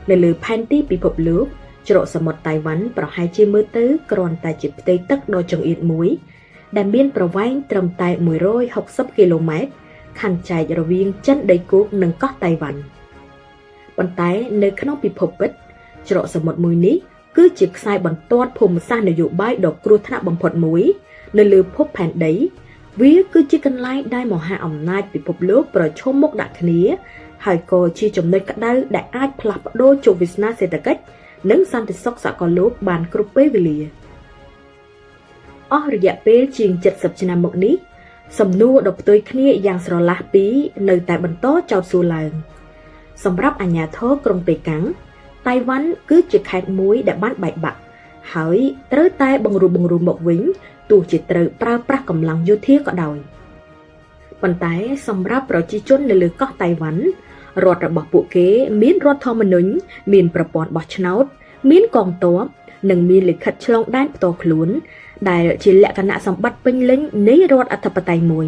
នៅលើផែនទីពិភពលោកច្រកសមុទ្រតៃវ៉ាន់ប្រហែលជាមើលទៅគ្រាន់តែជាផ្ទៃទឹកដ៏ចង្អៀតមួយ ដែលមានប្រវែងត្រឹមតែ160គីឡូម៉ែត្រខណ្ឌចែករវាងចិនដីគោកនិងកោះតៃវ៉ាន់ប៉ុន្តែនៅក្នុងពិភពពិតច្រកសមុទ្រមួយនេះគឺជាខ្សែបន្ទាត់ភូមិសាស្ត្រនយោបាយដ៏គ្រោះថ្នាក់បំផុតមួយ នៅលើភពផែនដី វាគឺជាកន្លែងដែលមហាអំណាចពិភពលោកប្រឈមមុខដាក់គ្នា ហើយក៏ជាចំណុចក្តៅដែលអាចផ្លាស់ប្ដូរជោគវាសនាសេដ្ឋកិច្ចនិងសន្តិសុខសកលលោកបានគ្រប់ពេលវេលាអស់រយៈពេលជាង70ឆ្នាំមកនេះសំណួរដ៏ផ្ទុយគ្នាយ៉ាងស្រឡះពីរនៅតែបន្តចោទសួរឡើង សម្រាប់អាជ្ញាធរក្រុងប៉េកាំងតៃវ៉ាន់គឺជាខេត្តមួយដែលបានបែកបាក់ហើយត្រូវតែបង្រួបបង្រួមមកវិញទោះជាត្រូវប្រើប្រាស់កម្លាំងយោធាក៏ដោយប៉ុន្តែសម្រាប់ប្រជាជននៅលើកោះតៃវ៉ាន់រដ្ឋរបស់ពួកគេមានរដ្ឋធម្មនុញ្ញមានប្រព័ន្ធបោះឆ្នោត មានកងទ័ពនិងមានលិខិតឆ្លងដែនផ្ទាល់ខ្លួន ដែលជាលក្ខណៈសម្បត្តិពេញលេញនៃរដ្ឋអធិបតេយ្យមួយ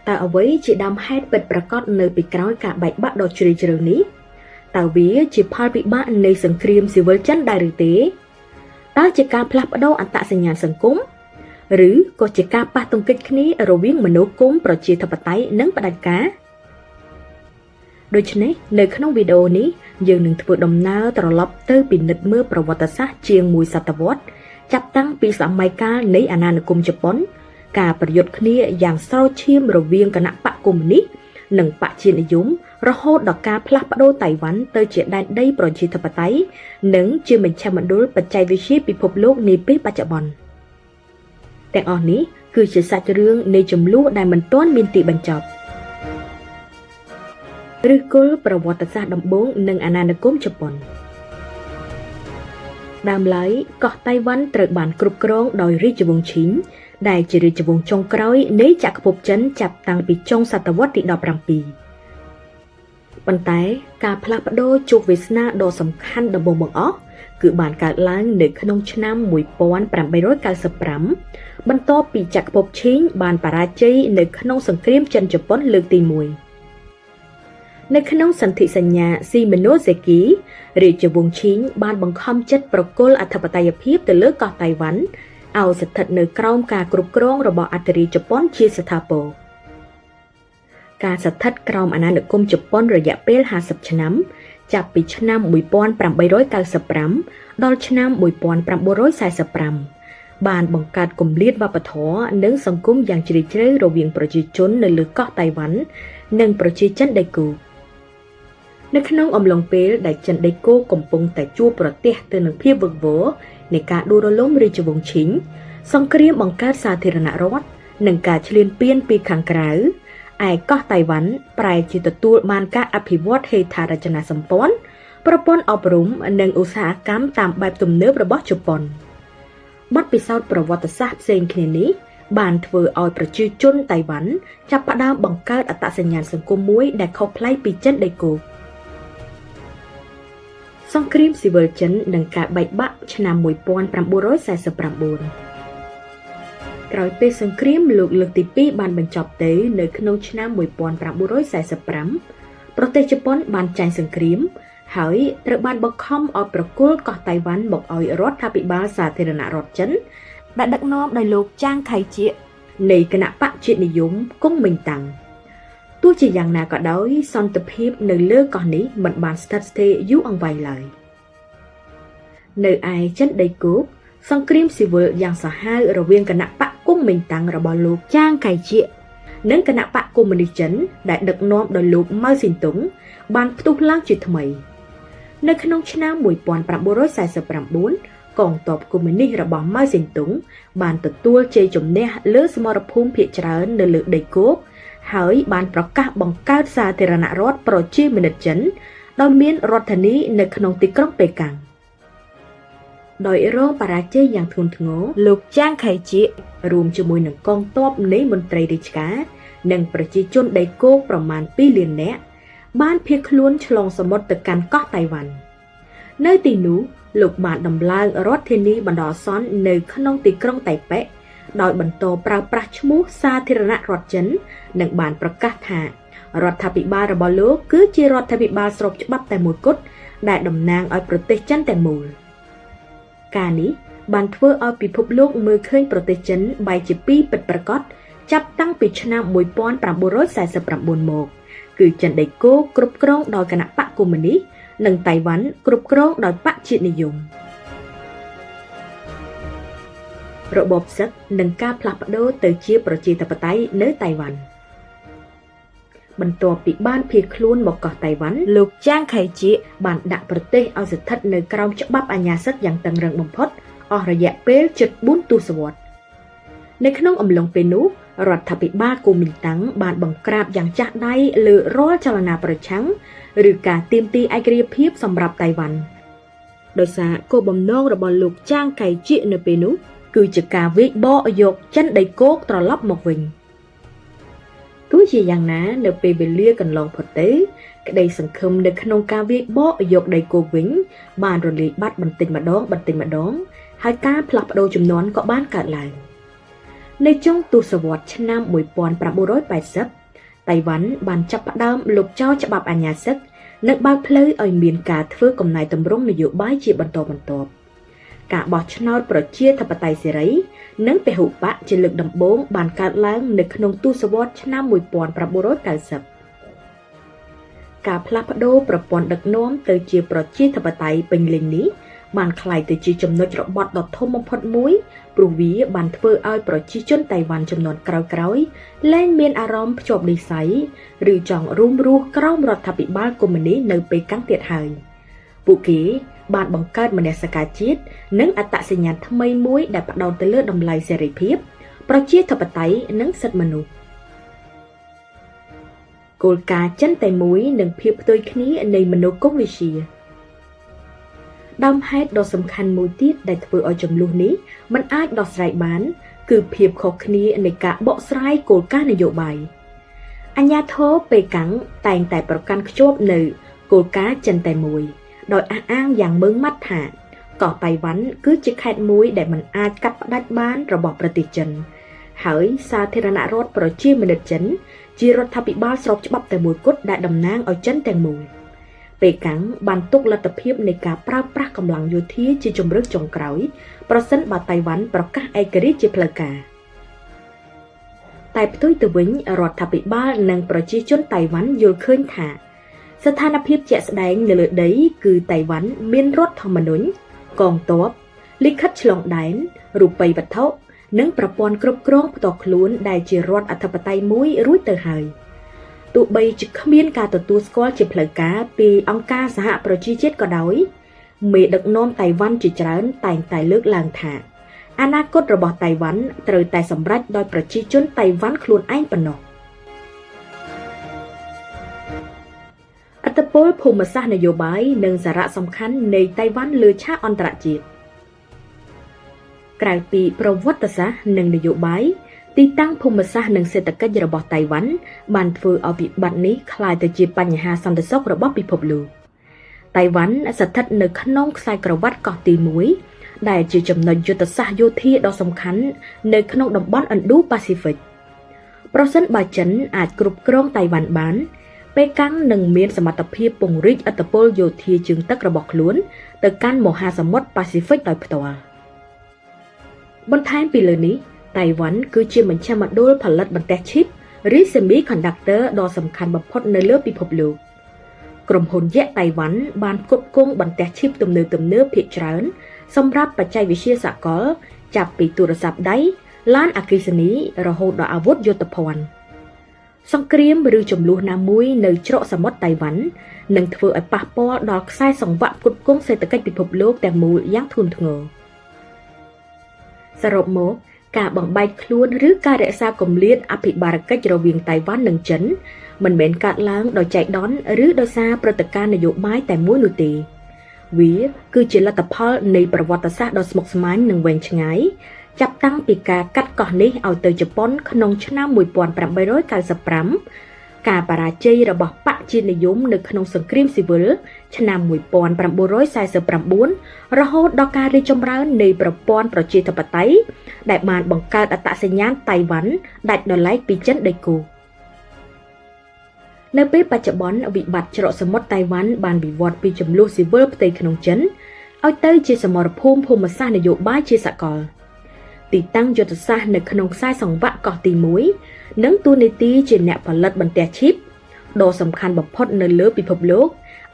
តើអ្វីជាដើមហេតុពិតប្រាកដនៅពីក្រោយការបែកបាក់ដ៏ជ្រាលជ្រៅនេះតើវាជាផលវិបាកនៃសង្គ្រាមស៊ីវិលចិនដែរឬទេតើជាការផ្លាស់ប្ដូរអត្តសញ្ញាណសង្គមឬក៏ជាការប៉ះទង្គិចគ្នារវាងមនោគមប្រជាធិបតេយ្យនិងផ្ដាច់ការដូច្នេះនៅក្នុងវីដេអូនេះយើងនឹងធ្វើដំណើរត្រឡប់ទៅពិនិត្យមើលប្រវត្តិសាស្ត្រជាងមួយសតវត្សចាប់តាំងពីសម័យកាលនៃអាណានិគមជប៉ុន ការប្រយុទ្ធគ្នាយ៉ាងស្រោចឈាមរវាងគណបក្សកុម្មុយនីស្តនិងបក្សជាតិនិយមរហូតដល់ការផ្លាស់ប្ដូរតៃវ៉ាន់ទៅជាដែនដីប្រជាធិបតេយ្យនិងជាមជ្ឈមណ្ឌលបច្ចេកវិទ្យាពិភពលោកនាពេលបច្ចុប្បន្នទាំងអស់នេះគឺជាសាច់រឿងនៃចំនួនដែលមិនទាន់មានទីបញ្ចប់ឫសគល់ប្រវត្តិសាស្ត្រដំបូងនិងអាណានិគមជប៉ុនដើមឡើយកោះតៃវ៉ាន់ត្រូវបានគ្រប់គ្រងដោយរាជវង្សឈីងដែលជារាជវង្សចុងក្រោយនៃចក្រភពចិនចាប់តាំងពីចុងសតវត្សទី17ប៉ុន្តែការផ្លាស់ប្ដូរជោគវាសនាដ៏សំខាន់ដំបូងបង្អស់គឺបានកើតឡើងនៅក្នុងឆ្នាំ1895បន្ទាប់ពីចក្រភពឈីងបានបរាជ័យនៅក្នុងសង្គ្រាមចិនជប៉ុនលើកទី1នៅក្នុងសន្ធិសញ្ញាស៊ីម៉ូណូសេគីរាជវង្សឈីងបានបង្ខំចិត្តប្រគល់អធិបតេយ្យភាពទៅលើកោះតៃវ៉ាន់ឲ្យស្ថិតនៅក្រោមការគ្រប់គ្រងរបស់អធិរាជជប៉ុនជាស្ថាពរការស្ថិតក្រោមអាណានិគមជប៉ុនរយៈពេល50ឆ្នាំចាប់ពីឆ្នាំ1895ដល់ឆ្នាំ1945បានបង្កើតគម្លាតវប្បធម៌និងសង្គមយ៉ាងជ្រាលជ្រៅរវាងប្រជាជននៅលើកោះតៃវ៉ាន់និងប្រជាចិនដីគោកនៅក្នុងអំឡុងពេលដែលចិនដីគោកកំពុងតែជួបប្រទះទៅនឹងភាពវឹកវរនៃការដួលរលំរាជវង្សឈីងសង្គ្រាមបង្កើតសាធារណរដ្ឋនិងការឈ្លានពានពីខាងក្រៅឯកោះតៃវ៉ាន់ប្រែជាទទួលបានការអភិវឌ្ឍហេដ្ឋារចនាសម្ព័ន្ធប្រព័ន្ធអប់រំនិងឧស្សាហកម្មតាមបែបទំនើបរបស់ជប៉ុនបទពិសោធន៍ប្រវត្តិសាស្ត្រផ្សេងគ្នានេះបានធ្វើឲ្យប្រជាជនតៃវ៉ាន់ចាប់ផ្ដើមបង្កើតអត្តសញ្ញាណសង្គមមួយដែលខុសប្លែកពីចិនដីគោកសង្គ្រាមស៊ីវិលចិននិងការបែកបាក់ឆ្នាំ1949ក្រោយពេលសង្គ្រាមលោកលើកទី2បានបញ្ចប់ទៅនៅក្នុងឆ្នាំ1945ប្រទេសជប៉ុនបានចាញ់សង្គ្រាមហើយត្រូវបានបង្ខំឲ្យប្រគល់កោះតៃវ៉ាន់មកឲ្យរដ្ឋាភិបាលសាធារណរដ្ឋចិនដែលដឹកនាំដោយលោកចាងខៃជៀកនៃគណបក្សជាតិនិយមកុងមិញតាំងទោះជាយ៉ាងណាក៏ដោយសន្តិភាពនៅលើកោះនេះមិនបានស្ថិតស្ថេរយូរអង្វែងឡើយនៅឯចិនដីគោកសង្គ្រាមស៊ីវិលយ៉ាងសាហាវរវាងគណបក្សកុងមិញតាំងរបស់លោកចាងកៃជៀកនិងគណបក្សកុម្មុយនីសចិនដែលដឹកនាំដោយលោកម៉ៅស៊ីនតុងបានផ្ទុះឡើងជាថ្មីនៅក្នុងឆ្នាំ1949កងទ័ពកុម្មុយនីសរបស់ម៉ៅស៊ីនតុងបានទទួលជ័យជំនះលើសមរភូមិភាគច្រើននៅលើដីគោកហើយបានប្រកាសបង្កើតសាធារណរដ្ឋប្រជាមានិតចិនដោយមានរដ្ឋធានីនៅក្នុងទីក្រុងប៉េកាំងដោយរងបរាជ័យយ៉ាងធ្ងន់ធ្ងរលោកចាងខៃជៀករួមជាមួយនឹងកងទ័ពនៃមន្ត្រីរាជការនិងប្រជាជនដីគោកប្រមាណ2លាននាក់បានភៀសខ្លួនឆ្លងសមុទ្រទៅកាន់កោះតៃវ៉ាន់នៅទីនោះលោកបានដំឡើងរដ្ឋធានីបណ្ដោះអាសន្ននៅក្នុងទីក្រុងតៃប៉េដោយបន្តប្រើប្រាស់ឈ្មោះសាធារណរដ្ឋចិននិងបានប្រកាសថារដ្ឋាភិបាលរបស់លោកគឺជារដ្ឋាភិបាលស្របច្បាប់តែមួយគត់ ដែលតំណាងឲ្យប្រទេសចិនទាំងមូលការនេះបានធ្វើឲ្យពិភពលោកមើលឃើញប្រទេសចិនបែកជាពីរពិតប្រាកដចាប់តាំងពីឆ្នាំ1949មកគឺចិនដីគោកគ្រប់គ្រងដោយគណបក្សកុម្មុយនីសនិងតៃវ៉ាន់គ្រប់គ្រងដោយបក្សជាតិនិយមរបបសឹកនិងការផ្លាស់ប្ដូរទៅជាប្រជាធិបតេយ្យនៅតៃវ៉ាន់បន្ទាប់ពីបានភៀសខ្លួនមកកោះតៃវ៉ាន់លោកចាងខៃជាបានដាក់ប្រទេសឲ្យស្ថិតនៅក្រោមច្បាប់អាជ្ញាសិទ្ធិយ៉ាងតឹងរ៉ឹងបំផុតអស់រយៈពេលជិត4ទសវត្សរ៍នៅក្នុងអំឡុងពេលនោះរដ្ឋាភិបាលកូមីនតាំងបានបង្ក្រាបយ៉ាងចាស់ដៃលើរាល់ចលនាប្រឆាំងឬការទាមទារឯករាជ្យភាពសម្រាប់តៃវ៉ាន់ដោយសារគោលបំណងរបស់លោកចាងកៃជានៅពេលនោះគឺជាការវាយបកយកចិនដីគោកត្រឡប់មកវិញទោះជាយ៉ាងណានៅពេលវេលាកន្លងផុតទៅក្តីសង្ឃឹមនៅក្នុងការវាយបកយកដីគោកវិញបានរលាយបាត់បន្តិចម្ដងបន្តិចម្ដងហើយការផ្លាស់ប្ដូរចំនួនក៏បានកើតឡើងនៅចុងទសវត្សរ៍ឆ្នាំ1980តៃវ៉ាន់បានចាប់ផ្ដើមលុបចោលច្បាប់អាជ្ញាសិទ្ធិនិងបើកផ្លូវឲ្យមានការធ្វើកំណែទម្រង់នយោបាយជាបន្តបន្ទាប់ការបោះឆ្នោតប្រជាធិបតេយ្យសេរីនិងពហុបក្សជាលើកដំបូងបានកើតឡើងនៅក្នុងទសវត្សរ៍ឆ្នាំ1990ការផ្លាស់ប្ដូរប្រព័ន្ធដឹកនាំទៅជាប្រជាធិបតេយ្យពេញលេញនេះបានក្លាយទៅជាចំណុចរបត់ដ៏ធំបំផុតមួយព្រោះវាបានធ្វើឲ្យប្រជាជនតៃវ៉ាន់ចំនួនក្រោយៗលែងមានអារម្មណ៍ភ្ជាប់និស្ស័យឬចង់រួមរស់ក្រោមរដ្ឋាភិបាលកុម្មុយនីសនៅពេលកាំងទៀតហើយពួកគេបានបង្កើតមនសិការជាតិនិងអត្តសញ្ញាណថ្មីមួយដែលផ្ដោតទៅលើតម្លៃសេរីភាពប្រជាធិបតេយ្យនិងសិទ្ធិមនុស្សគោលការណ៍ចិនតែមួយនិងភាពផ្ទុយគ្នានៃមនោគមវិជ្ជាដើមហេតុដ៏សំខាន់មួយទៀតដែលធ្វើឲ្យចំនួននេះមិនអាចដោះស្រាយបានគឺភាពខុសគ្នានៃការបកស្រាយគោលការណ៍នយោបាយអាជ្ញាធរប៉េកាំងតែងតែប្រកាន់ខ្ជាប់នៅគោលការណ៍ចិនតែមួយដោយអះអាងយ៉ាងម៉ឺងម៉ាត់ថាកោះតៃវ៉ាន់គឺជាខេត្តមួយដែលមិនអាចកាត់ផ្តាច់បានរបស់ប្រទេសចិនហើយសាធារណរដ្ឋប្រជាមានិតចិនជារដ្ឋាភិបាលស្របច្បាប់តែមួយគត់ដែលតំណាងឲ្យចិនទាំងមូលប៉េកាំងបានទុកលទ្ធភាពនៃការប្រើប្រាស់កម្លាំងយោធាជាជម្រើសចុងក្រោយប្រសិនបើតៃវ៉ាន់ប្រកាសឯករាជ្យជាផ្លូវការតែផ្ទុយទៅវិញរដ្ឋាភិបាលនិងប្រជាជនតៃវ៉ាន់យល់ឃើញថាស្ថានភាពជាក់ស្ដែងនៅលើដីគឺតៃវ៉ាន់មានរដ្ឋធម្មនុញ្ញកងទ័ពលិខិតឆ្លងដែនរូបិយវត្ថុនិងប្រព័ន្ធគ្រប់គ្រងផ្ទាល់ខ្លួនដែលជារដ្ឋអធិបតេយ្យមួយរួចទៅហើយទោះបីជាគ្មានការទទួលស្គាល់ជាផ្លូវការពីអង្គការសហប្រជាជាតិក៏ដោយមេដឹកនាំតៃវ៉ាន់ជាច្រើនតែងតែលើកឡើងថាអនាគតរបស់តៃវ៉ាន់ត្រូវតែសម្រេចដោយប្រជាជនតៃវ៉ាន់ខ្លួនឯងប៉ុណ្ណោះឥទ្ធិពលភូមិសាស្ត្រនយោបាយនិងសារៈសំខាន់នៃតៃវ៉ាន់លើឆាកអន្តរជាតិក្រៅពីប្រវត្តិសាស្ត្រនិងនយោបាយទីតាំងភូមិសាស្ត្រនិងសេដ្ឋកិច្ចរបស់តៃវ៉ាន់បានធ្វើឲ្យវិបត្តិនេះក្លាយទៅជាបញ្ហាសន្តិសុខរបស់ពិភពលោកតៃវ៉ាន់ស្ថិតនៅក្នុងខ្សែក្រវាត់កោះទី1ដែលជាចំណុចយុទ្ធសាស្ត្រយោធាដ៏សំខាន់នៅក្នុងតំបន់ឥណ្ឌូប៉ាស៊ីហ្វិកប្រសិនបើចិនអាចគ្រប់គ្រងតៃវ៉ាន់បានប៉េកាំងនឹងមានសមត្ថភាពពង្រីកឥទ្ធិពលយោធាជើងទឹករបស់ខ្លួនទៅកាន់មហាសមុទ្រប៉ាស៊ីហ្វិកដោយផ្ទាល់បន្ថែមពីលើនេះតៃវ៉ាន់គឺជាមជ្ឈមណ្ឌលផលិតបន្ទះឈីបឬ Semiconductor ដ៏សំខាន់បំផុតនៅលើពិភពលោកក្រុមហ៊ុនយក្សតៃវ៉ាន់បានផ្គត់ផ្គង់បន្ទះឈីបទំនើបៗភាគច្រើនសម្រាប់បច្ចេកវិទ្យាសកលចាប់ពីទូរស័ព្ទដៃឡានអគ្គិសនីរហូតដល់អាវុធយុទ្ធភណ្ឌសង្គ្រាមឬចំនួនណាមួយនៅច្រកសមុទ្រតៃវ៉ាន់នឹងធ្វើឲ្យប៉ះពាល់ដល់ខ្សែសង្វាក់ផ្គត់ផ្គង់សេដ្ឋកិច្ចពិភពលោកទាំងមូលយ៉ាងធ្ងន់ធ្ងរសរុបមកការបំបែកខ្លួនឬការរក្សាគម្លាតអភិបាលកិច្ចរវាងតៃវ៉ាន់និងចិនមិនមែនកើតឡើងដោយចៃដន្យឬដោយសារព្រឹត្តិការណ៍នយោបាយតែមួយនោះទេវាគឺជាលទ្ធផលនៃប្រវត្តិសាស្ត្រដ៏ស្មុគស្មាញនិងវែងឆ្ងាយចាប់តាំងពីការកាត់កោះនេះឲ្យទៅជប៉ុនក្នុងឆ្នាំ1895ការបរាជ័យរបស់បក្សជាតិនិយមនៅក្នុងសង្គ្រាមស៊ីវិលឆ្នាំ1949រហូតដល់ការរីកចម្រើននៃប្រព័ន្ធប្រជាធិបតេយ្យដែលបានបង្កើតអត្តសញ្ញាណតៃវ៉ាន់ដាច់ដោយឡែកពីចិនដីគោក នៅពេលបច្ចុប្បន្នវិបត្តិច្រកសមុទ្រតៃវ៉ាន់បានវិវត្តពីជម្លោះស៊ីវិលផ្ទៃក្នុងចិនឲ្យទៅជាសមរភូមិភូមិសាស្ត្រនយោបាយជាសកលទីតាំងយុទ្ធសាស្ត្រនៅក្នុងខ្សែសង្វាក់កោះទី1និងតួនាទីជាអ្នកផលិតបន្ទះឈីបដ៏សំខាន់បំផុតនៅលើពិភពលោក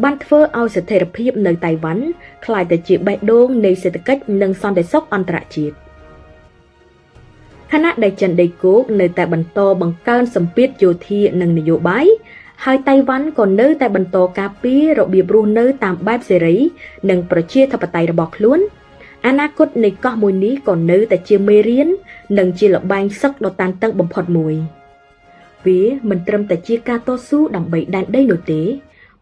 បានធ្វើឲ្យស្ថិរភាពនៅតៃវ៉ាន់ក្លាយទៅជាបេះដូងនៃសេដ្ឋកិច្ចនិងសន្តិសុខអន្តរជាតិខណៈដែលចិនដីគោកនៅតែបន្តបង្កើនសម្ពាធយោធានិងនយោបាយហើយតៃវ៉ាន់ក៏នៅតែបន្តការពាររបៀបរស់នៅតាមបែបសេរីនិងប្រជាធិបតេយ្យរបស់ខ្លួនអនាគតនៃកោះមួយនេះក៏នៅតែជាមេរៀននិងជាល្បែងសឹកដ៏តានតឹងបំផុតមួយវាមិនត្រឹមតែជាការតស៊ូដើម្បីដែនដីនោះទេ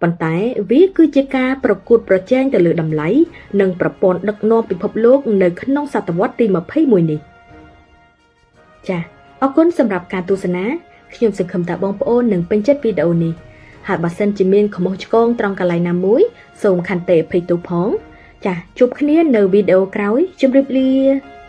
ប៉ុន្តែវាគឺជាការប្រកួតប្រជែងទៅលើតម្លៃនិងប្រព័ន្ធដឹកនាំពិភពលោកនៅក្នុងសតវត្សទី21នេះចាសអរគុណសម្រាប់ការទស្សនាខ្ញុំសង្ឃឹមថាបងប្អូននឹងពេញចិត្តវីដេអូនេះហើយបើសិនជាមានកំហុសឆ្គងត្រង់កន្លែងណាមួយសូមខន្តីអភ័យទោសផងចាសជួបគ្នានៅវីដេអូក្រោយជម្រាបលា។